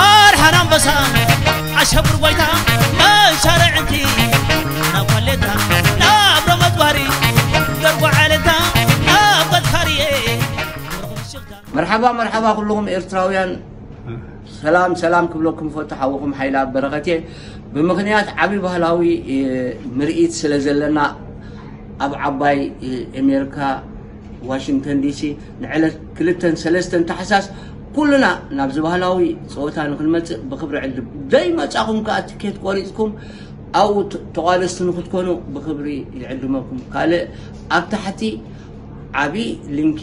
ኣርሓን ኣንበሳ ኣሸብር ጎይታ መሻርዕንቲ ናብ ኳሌታ ናብ ረመት ባህሪ ደርጎ ዓለታ ናብ በትካርየ መርሓባ መርሓባ ኩልኹም ኤርትራውያን ሰላም ሰላም ክብለኩም ፈቱ ሓውኹም ሓይላ በረኸት እየ። ብምኽንያት ዓቢ ባህላዊ ምርኢት ስለ ዘለና ኣብ ዓባይ ኣሜሪካ ዋሽንግተን ዲሲ ንዕለት ክልተን ሰለስተን ታሕሳስ ኩልና ናብዚ ባህላዊ ፀወታ ንክንመፅእ ብክብሪ ዕድም ደይ መፃኹም ከዓ ትኬት ቆሪፅኩም ኣብኡ ተቋደስቲ ንክትኮኑ ብክብሪ ይዕድመኩም። ካልእ ኣብ ታሕቲ ዓቢ ሊንኪ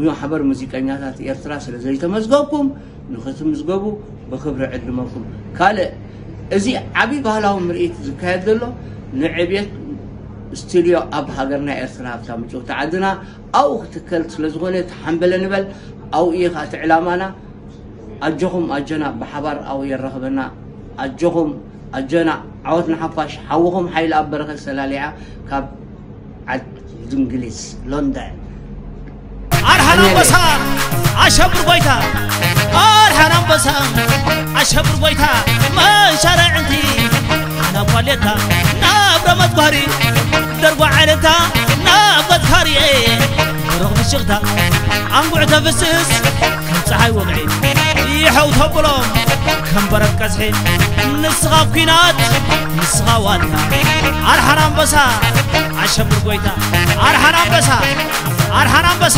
ማሕበር ሙዚቀኛታት ኤርትራ ስለ ዘይተመዝገብኩም ንክትምዝገቡ ብክብሪ ዕድመኩም። ካልእ እዚ ዓቢ ባህላዊ ምርኢት ዝካየድ ዘሎ ንዕብየት ስቱድዮ ኣብ ሃገርና ኤርትራ ኣብታ ምጭውቲ ዓድና ኣብኡ ክትከል ስለ ዝኾነ ተሓንበለ ንበል። ኣብኡ እዩ ከዓ እቲ ዕላማና። ኣጆኹም ኣጆና ብሓባር ኣብኡ የራኽበና። ኣጆኹም ኣጆና ዓወት ንሓፋሽ። ሓውኹም ሓይሊ ኣብ በረኸት ሰላሊዓ ካብ ዓዲ እንግሊዝ ሎንደን። ኣርሓን ኣንበሳ ኣሸብር ጎይታ ኣርሓን ኣንበሳ ኣሸብር ጎይታ መሻርዕንቲ ኣና ኳሌታ ናብ ረመት ባህሪ ደርጓ ዓለታ ናብ በትካርየ ብሩኽ ምሽኽታ ኣንጉዕ ተፍስስ ከም ፀሓይ ወግዒ ይሐው ተብሎም ከም በረድ ቀዝሒ ንስኻ ኣብ ኲናት ንስኻ ዋልታ ኣርሓን ኣንበሳ ኣሸብር ጎይታ ኣርሓን ኣንበሳ ኣርሓን ኣንበሳ